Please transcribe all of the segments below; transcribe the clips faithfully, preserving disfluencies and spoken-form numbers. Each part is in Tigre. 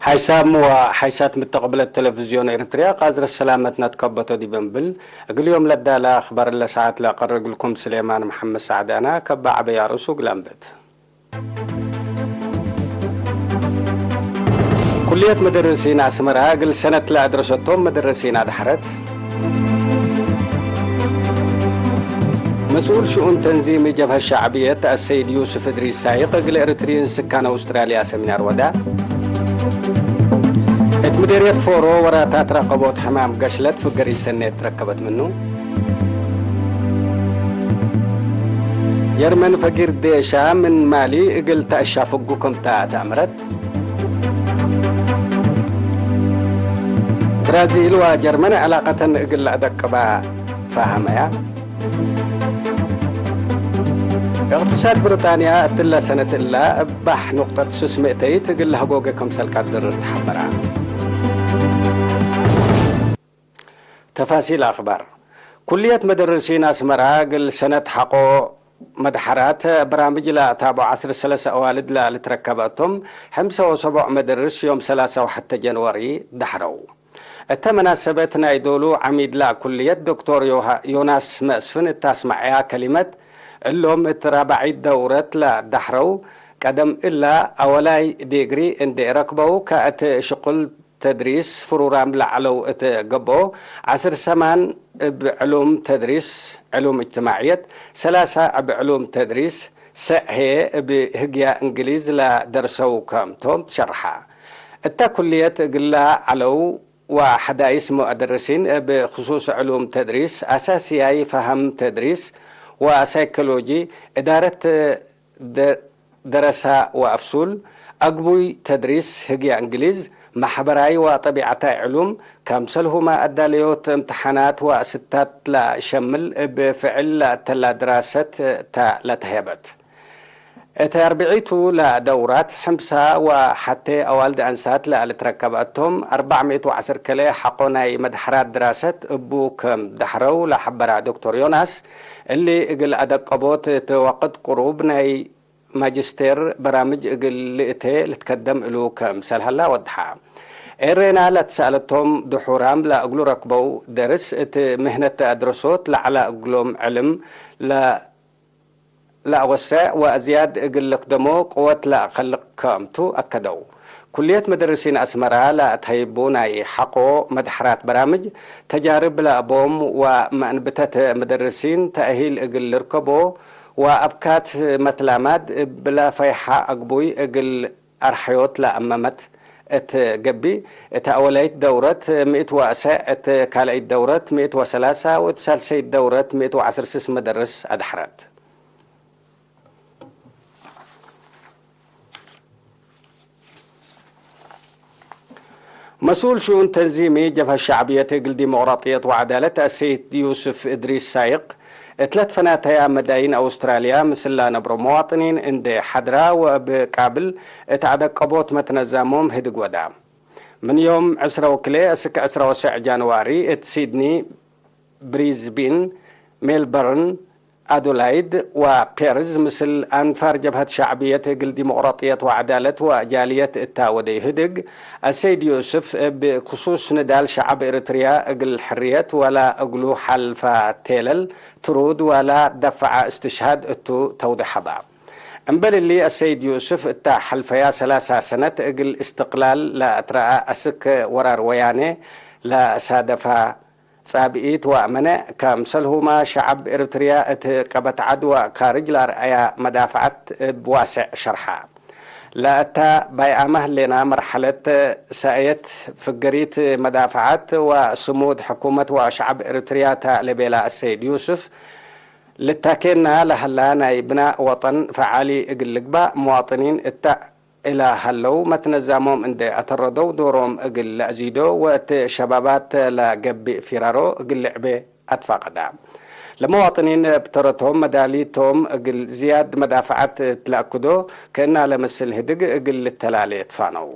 ሓይሳም ወሓይሳት ምተቅብለት ቴሌቪዝዮን ኤረትርያ፣ ቃዝረት ሰላመት ነትከበቶ ዲብ እንብል፣ እግል ዮም ለዳለ አክባር ለሰዓት ለአቀርብ እግልኩም ስሌማን መሐመድ ሳዕድ አነ። ከበ ዐበይ አርእሱ እግል አንብት። ኩልየት መደርሲን አስመረ እግል ሰነት ለአድረሰቶም መደርሲን አድሐረት። መስኡል ሽኡን ተንዚሚ ጀብሀት ሸዕብየት አሰይድ ዩስፍ እድሪስ ሳይቅ እግል ኤረትርዪን ስካን አውስትራልያ ሰሚናር ወዳ። እት ምዴርየት ፎሮ ወራታት ረቀቦት ሕማም ገሽለት ፍገር ኢሰኔት ትረከበት ምኑ። ጀርመን ፈጊር ዴሻ ምን ማሊ እግል ተአሻፍጉ ክምታ ተአምረት። ብራዚል ወጀርመን ዕላቀተን እግል ለአደቅባ ፋሀመያ። እቅትሳድ ብሪጣንያ እትለ ሰነት እላ እባሕ ኑቅጠት ሱስ ምእተይት እግል ለሀጎገ ክምሰል ቀድር ተሐበራ። ተፋሲል አክባር። ኩልየት መደርሲን አስመራ እግል ሰነት ሐቆ መድሐራት በራምጅ ለአታብዖ ዐስር ሰለሰ አዋልድ ለልትረከበ እቶም፣ ሕምሰ ወሰቦዕ መደርስ ዮም ሰላሳ ወሐተ ጀንወሪ ደሐረው። እተ መናሰበት ናይ ዶሉ ዐሚድ ለኩልየት ዶክቶር ዮሃ-፣ ዮናስ መስፍን እት አስመዐያ ከሊመት፣ እሎም እት ራብዒት ደውረት ለደሐረው፣ ቀደም እላ አወላይ ዲግሪ እንዴ ረክበው፣ ከእት ሽቁል ተድሪስ ፍሩራም ለዐለው እት ገብኦ፣ ዐስር ሰማን እብ ዕሉም ተድሪስ፣ ዕሉም እጅትማዕየት፣ ሰላሳ እብ ዕሉም ተድሪስ፣ ሰዕ ህዬ እብ ህግያ እንግሊዝ ለደርሰው ከምቶም ትሸርሐ። እተ ኩልየት እግላ ዐለው ወሐዳይስ ሙአደርሲን እብ ክሱስ ዕሉም ተድሪስ፣ አሳስያይ ፈሀም ተድሪስ ወሳይኮሎጂ፣ እዳረት ደ-፣ ደረሳ ወአፍሱል፣ አግቡይ ተድሪስ፣ ህግያ እንግሊዝ፣ ማሕበራይ ወጠቢዐታይ ዕሉም፣ ከምሰልሁመ አዳለዮት እምትሓናት ወአስታት ለሸምል እብ ፍዕል ለአተላ ድራሰት ተ ለተሄበት። እት አርብዒቱ ለደውራት፣ ሕምሳ ወሐቴ አዋልድ አንሳት ለልትረከበ እቶም፣ አርበዕ ምእት ወዐስር ከለ ሐቆ ናይ መድሐራት ድራሰት እቡ ከም ደሐረው ለሐበራ ዶክቶር ዮናስ፣ እሊ እግል አደቀቦት እት ወቅት ቅሩብ ናይ ማጅስቴር በራምጅ እግል ልእቴ ልትከደም እሉ ክምሰል ሀላ ወድሐ። ኤሬና ለትሰአለቶም ድሑራም ለእግሉ ረክበው ደርስ እት ምህነት አድረሶት ለዐለ እግሎም ዕልም ለ-፣ ለአወሰዕ ወአዝያድ እግል ልክደሞ ቅወት ለአከልቅ ክምቱ አከደው። ኩልየት መደርሲን አስመራ ለአትሀይቡ ናይ ሐቆ መድሐራት በራምጅ ተጃርብ ለአቦም ወመአንብተት መደርሲን ተእሂል እግል ልርከቦ ወአብካት መትላማድ እብ ለፈይሐ አግቡይ እግል አርሐዮት ለአመመት እት ገብእ፣ እት አወላይት ደውረት ምእት ወአሰዕ፣ እት ካልአይት ደውረት ምእት ወሰላሳ ወእት ሳልሰይት ደውረት ምእት ወዐስር ስስ መደርስ አድሐረት። መስኡል ሽኡን ተንዚሚ ጀብሀት ሸዕብየት እግል ዲሞቅራጥየት ወዐዳለት አሰይድ ዩስፍ እድሪስ ሳይቅ፣ እት ለትፈናተያ መዳይን አውስትራልያ ምስል ለነብሮ መዋጥኒን እንዴ ሐድራ ወእብ ቃብል እት አደቀቦት መትነዛሞም ህድግ ወዳ። ምን ዮም ዕስራ ወክልኤ እስክ ዕስራ ወሰዕ ጃንዋሪ እት ሲድኒ፣ ብሪዝቢን፣ ሜልበርን፣ አዶላይድ ወፔርዝ ምስል አንፋር ጀብሀት ሸዕብየት እግል ዲሞቅራጥየት ወዐዳለት ወጃልየት እታ ወደዩ ህድግ፣ አሰይድ ዮስፍ እብ ክሱስ ንዳል ሸዐብ ኤረትርያ እግል ሕርየት ወላ እግሉ ሐልፋ ቴለል ትሩድ ወላ ደፈዐ እስትሽሃድ እቱ ተውዴሕ ሀባ። እምበል እሊ፣ አሰይድ ዮስፍ እታ ሐልፈያ ሰላሳ ሰነት እግል እስትቅላል ለአትረአ አስክ ወራር ወያኔ ለሳደፋ ጻብኢት ወአመነ፣ ከምሰልሁመ ሸዐብ ኤረትርያ እት ቀበት ዐድ ወካርጅ ለአርአያ መዳፈዐት እብ ዋሴዕ ሸርሐ። ለእተ ባይአመ ህሌና መርሐለት ሰእየት ፍገሪት መዳፈዐት ወስሙድ ሕኩመት ወሸዐብ ኤረትርያ ተ ለቤለ አሰይድ ዮስፍ፣ ልታኬና ለሀላ ናይ ብናእ ወጠን ፈዓሊ እግል ልግባእ፣ መዋጥኒን እተ እለ ሀለው መትነዛሞም እንዴ አተረደው ዶሮም እግል ለአዚዶ ወእት ሸባባት ለገብእ ፊራሮ እግል ልዕቤ አትፋቀዳ። ለመዋጥኒን እብ ተረቶም መዳሊ ቶም እግል ዝያድ መዳፈዐት እት ለአክዶ ክእና ለምስል ህድግ እግል ልተላሌ ትፋነው።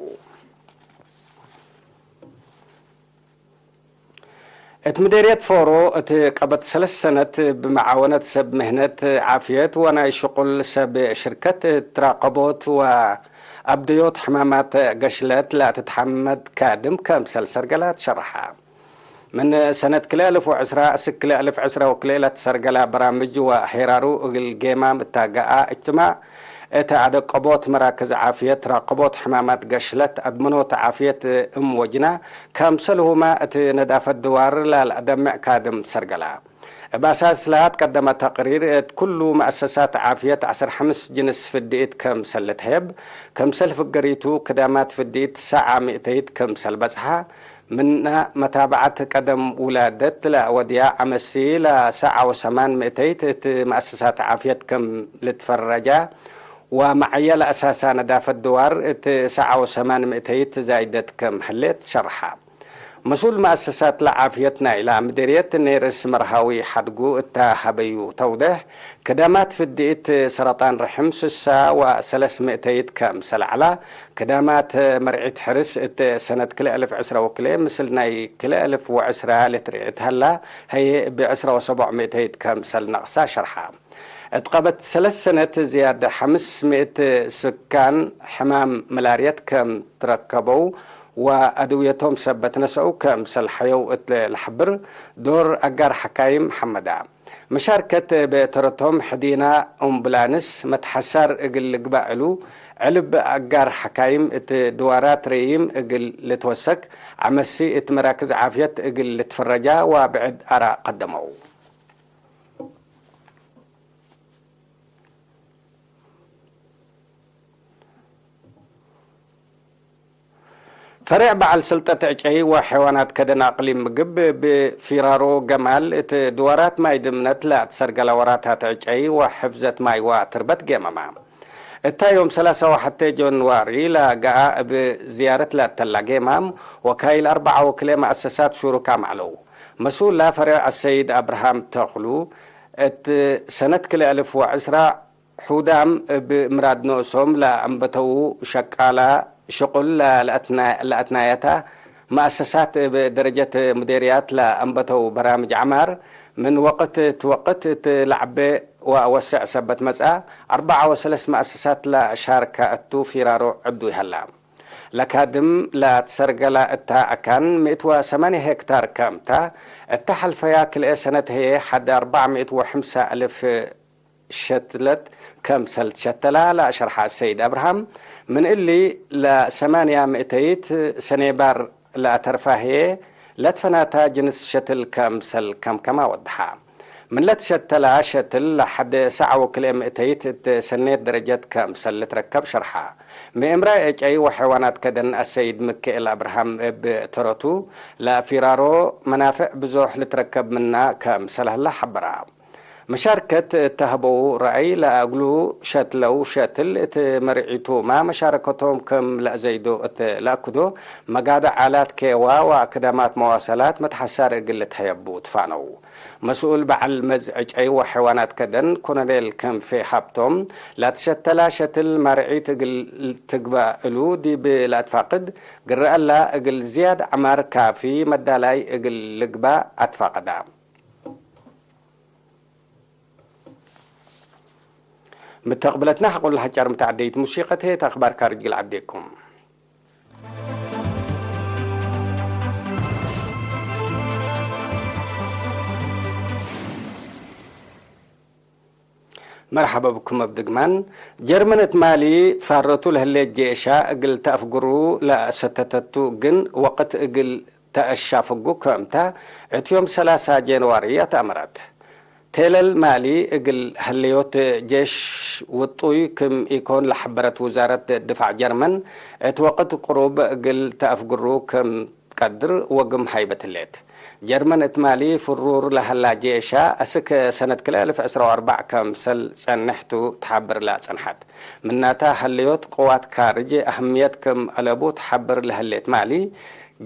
እት ምዴርየት ፎሮ እት ቀበት ሰለስ ሰነት እብ መዓወነት ሰብ ምህነት ዓፍየት ወናይ ሽቁል ሰብ ሽርከት እት ትራቀቦት ወ አብደዮት ሕማማት ገሽለት ለትትሐመድ ካድም ከምሰል ሰርገላ ትሸርሐ። ምን ሰነት ክልኤ አልፍ ወዕስራ እስክ ክልኤ አልፍ ዕስራ ወክልኤ ለትሰርገላ በራምጅ ወሄራሩ እግል ጌማም እታ ገአ እጅትማዕ እት አደቀቦት መራክዝ ዓፍየት ራቀቦት ሕማማት ገሽለት አድመኖት ዓፍየት እም ወጅና፣ ከምሰልሁመ እት ነዳፈት ድዋር ላልአደምዕ ካድም ትሰርገላ። እብ አሳስ ለአትቀደመ ተቅሪር፣ እት ኩሉ መአሰሳት ዓፍየት ዐስር ሐምስ ጅንስ ፍድኢት ከምሰል ልትሀየብ፣ ከምሰል ፍገሪቱ ክዳማት ፍድኢት ሰዓ ሚእተይት ከምሰል በጽሐ፣ ምነ መታብዐት ቀደም ውላደት ለወድያ አመሲ ለሰዓ ወሰማን ሚእተይት እት መአሰሳት ዓፍየት ከም ልትፈረጃ፣ ወመዐየ ለአሳሳ ነዳፈት ድዋር እት ሰዓ ወሰማን ሚእተይት ዛይደት ከም ህሌት ሸርሐ። መስኡል መአሰሳት ለዓፍየት ናይላ ምዴርየት ኔርስ መርሃዊ ሐድጉ እተ ሀበዩ ተውዴሕ፣ ክዳማት ፍድኢት ሰረጣን ርሕም ስሳ ወሰለስ ሚእተይት ከምሰል ዐላ፣ ክዳማት መርዒት ሕርስ እት ሰነት ክልኤ አልፍ ዕስራ ወክልኤ ምስል ናይ ክልኤ አልፍ ወዕስራ ልትርኤ እት ሀላ፣ ሀዬ እብ ዕስራ ወሰቦዕ ሚእተይት ከምሰል ነቅሳ ሸርሐ። እት ቀበት ሰለስ ሰነት ዝያድ ሐምስ ምእት ስካን ሕማም መላርየት ከም ትረከበው ወአድውየቶም ሰበት ነሰአው ከምሰል ሐየው እት ለሐብር ዶር አጋር ሐካይም ሐመዳ። መሻርከት እብ ተረቶም ሕዲና ኡምቡላንስ መትሐሳር እግል ልግባእ እሉ፣ ዕልብ አጋር ሐካይም እት ድዋራት ረይም እግል ልትወሰክ፣ ዐመሲ እት መራክዝ ዓፍየት እግል ልትፈረጃ ወብዕድ አራእ ቀደመው። ፈሬዕ በዐል ስልጠት ዕጨይ ወሐይዋናት ከደን አቅሊም ምግብ፣ እብ ፊራሮ ገማል እት ድዋራት ማይ ድምነት ለአትሰርገለ ወራታት ዕጨይ ወሕፍዘት ማይ ወትርበት ጌመመ። እታ ዮም ሰላሳ ወሐቴ ጆንዋሪ ለገአ እብ ዝያረት ለአተላ ጌማም፣ ወካይል አርበዓ ወክልኤ መአሰሳት ሹሩካም ዐለው። መስኡላ ፈሬዕ አሰይድ አብርሃም ተክሉ፣ እት ሰነት ክልኤ አልፍ ወዕስራ ሑዳም እብ ምራድ ኖሶም ለአንበተዉ ሸቃላ ሽቁል ለአትናየታ መአሰሳት እብ ደረጀት ሙዴርያት ለአንበተው በራምጅ ዐማር፣ ምን ወቅት እት ወቅት እት ለዐቤ ወአወሰዕ ሰበት መጽአ፣ አርበዓ ወሰለስ መአሰሳት ለሻርከ እቱ ፊራሮ ዕዱ ይሀላ። ለካድም ለትሰርገላ እታ አካን ምእት ወሰማንየ ሄክታር ከምታ፣ እተ ሐልፈያ ክልኤ ሰነት ህዬ ሐድ አርበዕ ምእት ወሐምሳ አልፍ ሸትለት ከምሰል ትሸተላ ለአሸርሐ አሰይድ አብርሃም፣ ምን እሊ ለሰማንያ ምእተይት ሰኔባር ለአተርፋ ህዬ ለትፈናታ ጅንስ ሸትል ከምሰል ከምከማ ወድሐ። ምን ለትሸተላ ሸትል ለሐድ ሰዕ ወክልኤ ምእተይት እት ሰኔት ደረጀት ከምሰል ልትረከብ ሸርሐ። ምእምራይ ዕጨይ ወሐይዋናት ከደን አሰይድ ምክኤል አብርሃም እብ ተረቱ፣ ለፊራሮ መናፍዕ ብዞሕ ልትረከብ ምና ከምሰል ሀላ ሐበራ። መሻርከት እተ ሀበው ረአይ ለእግሉ ሸትለው ሸትል እት መርዒቱመ መሻረከቶም ክም ለአዘይዶ እት ለአክዶ፣ መጋዶ ዓላት ኬዋ ወአክዳማት መዋሰላት መትሐሳር እግል ልትሀየቡ ትፋነው። መስኡል በዐል መዝ ዕጨይ ወሐይዋናት ከደን ኮሎኔል ክንፌ ሀብቶም፣ ለትሸተላ ሸትል ማርዒት እግል ትግበእ እሉ ዲብ ለአትፋቅድ፣ ግረአላ እግል ዝያድ ዐማር ካፊ መዳላይ እግል ልግባእ አትፋቀዳ። ምተቅብለትና ሐቆ ለሐጫር ምተዓደይት ሙሲቀት ህዬ፣ እት አክባር ካርጅ ግል ዐዴኩም። መርሐበ ብኩም እብ ድግማን። ጀርመን እት ማሊ ፋረቱ ለህሌት ጄሻ እግል ተአፍግሩ ለአሰተተቱ ግን ወቅት እግል ተአሻፍጉ ክምታ፣ እት ዮም ሰላሳ ጄንዋሪ አትአመረት። ቴለል ማሊ እግል ህልዮት ጄሽ ውጡይ ክም ኢኮን ለሐበረት ውዛረት ድፋዕ ጀርመን፣ እት ወቅት ቅሩብ እግል ተአፍግሩ ክም ትቀድር ወግም ሀይበት ህሌት። ጀርመን እት ማሊ ፍሩር ለሀላ ጄሻ፣ አስክ ሰነት ክልኤ አልፍ ዕስራ ወአርበዕ ከምሰል ጸንሕ ቱ ተሐብር ለአጸንሐት። ምናተ፣ ሀለዮት ቅዋት ካርጅ አህምየት ክም አለቡ ተሐብር ለህሌት ማሊ፣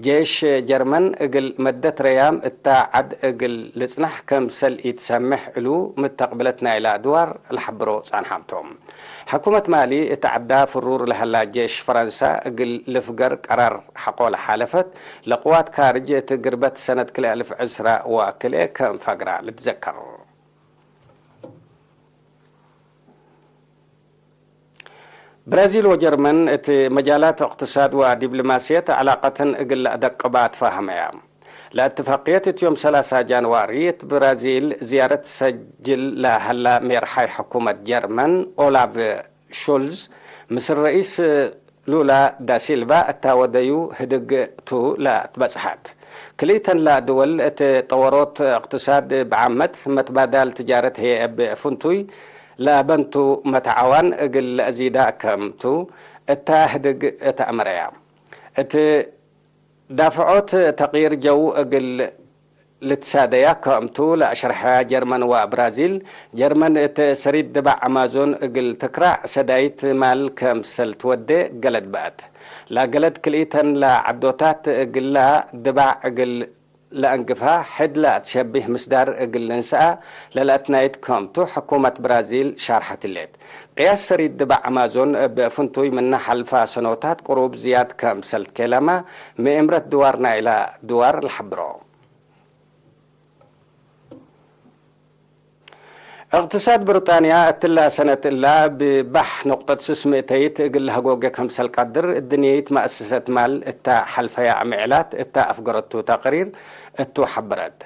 ጄሽ ጀርመን እግል መደት ረያም እታ ዐድ እግል ልጽናሕ ከምሰል ኢትሰምሕ እሉ፣ ምተቅብለት ናይላ ድዋር ለሐብሮ ጸንሐም ቶም። ሕኩመት ማሊ እት ዐዳ ፍሩር ለሀላ ጄሽ ፈረንሳ እግል ልፍገር ቀራር ሐቆ ለሓለፈት፣ ለቅዋት ካርጅ እት ግርበት ሰነት ክልኤ አልፍ ዕስራ ወክልኤ ከም ፈግራ ልትዘከር። ብራዚል ወጀርመን እት መጃላት እቅትሳድ ወዲብልማስየት ዕላቀተን እግል ለአደቅባ ትፋሀመያ። ለእትፋቅየት እት ዮም ሰላሳ ጃንዋሪ እት ብራዚል ዝያረት ሰጅል ለሀላ ሜርሓይ ሕኩመት ጀርመን ኦላፍ ሾልዝ ምስል ረኢስ ሉላ ዳሲልቫ እታ ወደዩ ህድግ ቱ ለትበጽሐት። ክልኢተን ለድወል እት ጠወሮት እቅትሳድ እብ ዓመት መትባዳል ትጃረት ህዬ እብ ፍንቱይ ለበንቱ መትዓዋን እግል ለአዚዳ ክምቱ እታ ህድግ እት አመረያ። እት ዳፍዖት ተቅይር ጀው እግል ልትሳደያ ክምቱ ለአሸርሐያ ጀርመን ወብራዚል፣ ጀርመን እት ሰሪድ ድባዕ አማዞን እግል ትክራዕ ሰዳይት ማል ክምሰል ትወዴ ገለድ በአት። ለገለድ ክልኢተን ለዐዶታት እግላ ድባዕ እግል ለአንግፋ፣ ሕድ ለአትሸቢህ ምስዳር እግል ልንሰአ ለለአትናይት ክምቱ ሕኩመት ብራዚል ሻርሐት ህሌት። ቅያስ ሰሪድ ድባዕ አማዞን እብ ፍንቱይ ምነ ሐልፋ ሰኖታት ቅሩብ ዝያድ ክምሰል ትኬለመ ምእምረት ድዋር ናይላ ድዋር ለሐብሮ። እቅትሳድ ብርጣንያ እትላ ሰነት እላ እብ ባሕ ኑቅጠት ስስ ምእተይት እግል ለሀጎገ ክምሰል ቀድር፣ እድንየይት መአሰሰት ማል እታ ሐልፈያ ምዕላት እታ አፍገረቱ ተቅሪር እቱ ሐበረት።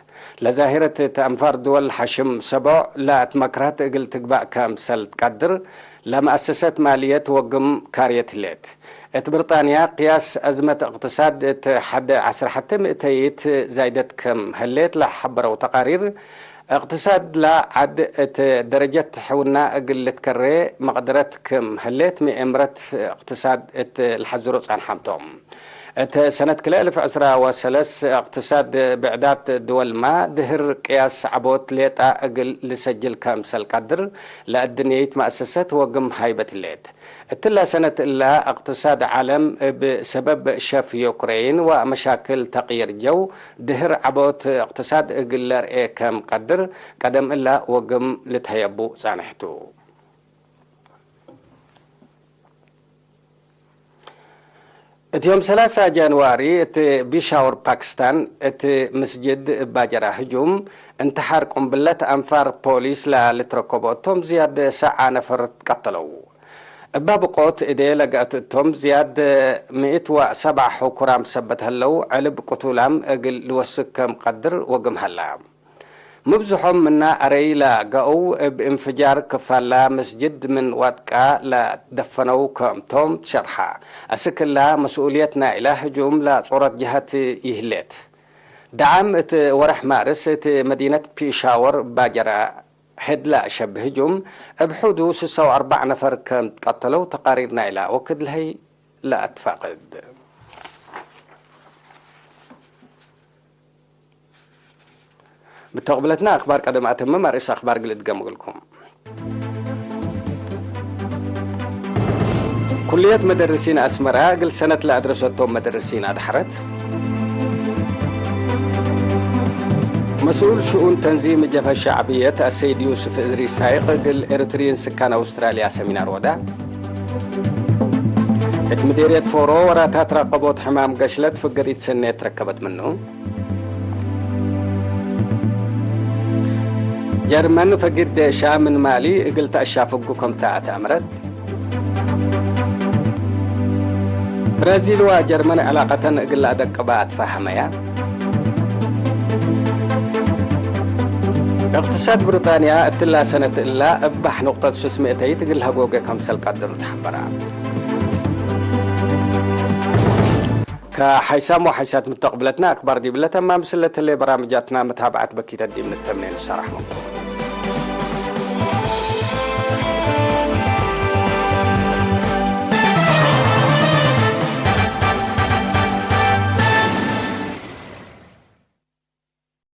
ለዛሂረት እት አንፋር ድወል ሐሽም ሰቦዕ ለአትመክራት እግል ትግባእ ክምሰል ትቀድር፣ ለመአሰሰት ማልየት ወግም ካርየት ህሌት። እት ብርጣንያ፣ ቅያስ አዝመት እቅትሳድ እት ሐደ ዐስር ሐቴ ምእተይት ዛይደት ክም ህሌት ለሐበረው ተቃሪር፣ እቅትሳድላ ዐድ እት ደረጀት ሕውና እግል ልትከሬ መቅደረት ክም ህሌት ምእምረት እቅትሳድ እት ለሐዝሮ ጻንሓም ቶም። እት ሰነት ክልኤ እልፍ ዕስራ ወሰለስ እቅትሳድ ብዕዳት ድወልማ ድህር ቅያስ ዐቦት ሌጣ እግል ልሰጅል ከምሰል ቀድር ለእድንየይት መአሰሰት ወግም ሃይበት ህሌት። እትላ ሰነት እላ እቅትሳድ ዓለም እብ ሰበብ ሸፍ ዩክሬን ወመሻክል ተቅይር ጀው ድህር ዐቦት እቅትሳድ እግል ለርኤ ከም ቀድር ቀደም እላ ወግም ልትሀየቡ ጻንሕቱ። እት ዮም ሰላሳ ጃንዋሪ እት ፒሻወር ፓክስታን እት ምስጅድ እብ ባጀራ ህጁም፣ እንትሓር ቁምብለት አንፋር ፖሊስ ለልትረከቦ እቶም ዝያድ ሰዓ ነፈር ትቀተለው። እባ ብቆት እዴ ለገአት እቶም ዝያድ ምእት ወሰብዓ ሕኩራም ሰበት ህለው፣ ዕልብ ቅቱላም እግል ልወስክ ከም ቀድር ወግም ሀላ። ምብዝሖም ምና አረይ ለገአው እብ እንፍጃር ክፋላ መስጅድ ምን ዋጥቃ ለደፈነው ክምቶም ትሸርሐ። አስክ እላ መስኡልየት ናይላ ህጁም ለጾረት ጀሀት ይህሌት። ደዓም እት ወርሕ ማርስ እት መዲነት ፒሻወር ባጀራ ሕድ ለአሸብህ ህጁም እብ ሑዱ ስሳ ወአርበዕ ነፈር ከም ትቀተለው ተቃሪር ናይላ ወክድ ለሀይ ለአትፋቅድ። ብተቅብለትና አክባር ቀደም አተምም፣ አርእስ አክባር እግል እድገም እግልኩም። ኩልየት መደርሲን አስመራ እግል ሰነት ለአድረሰቶም መደርሲን አድሐረት። መስኡል ሽኡን ተንዚም ጀብሀት ሸዕብየት አሰይድ ዩስፍ እድሪስ ሳይቅ እግል ኤረትርዪን ስካን አውስትራልያ ሰሚናር ወዳ። እት ምዴርየት ፎሮ ወራታት ራቀቦት ሕማም ገሽለት ፍገሪት ሰኔት ረከበት ምኑ። ጀርመን ፈጊር ዴሻ ምን ማሊ እግል ተአሻፍጉ ከምተ አትአምረት። ብራዚል ወጀርመን ዕላቀተን እግል ለአደቅባ አትፋሀመያ። እቅትሳድ ብሪጣንያ እትላ ሰነት እላ እብ ባሕ ኑቅጠት ሱስ ምእተይት እግል ሀጎገ ከምሰል ቀድሩ ተሐበራ። ከሐይሳም ወሐይሳት ምተቅብለትና አክባር ዲብለ ተማም ስለትለ በራምጃትና መታብዐት በኪተት ዲብ ንተምኔ ንሰራሕ መንኩም።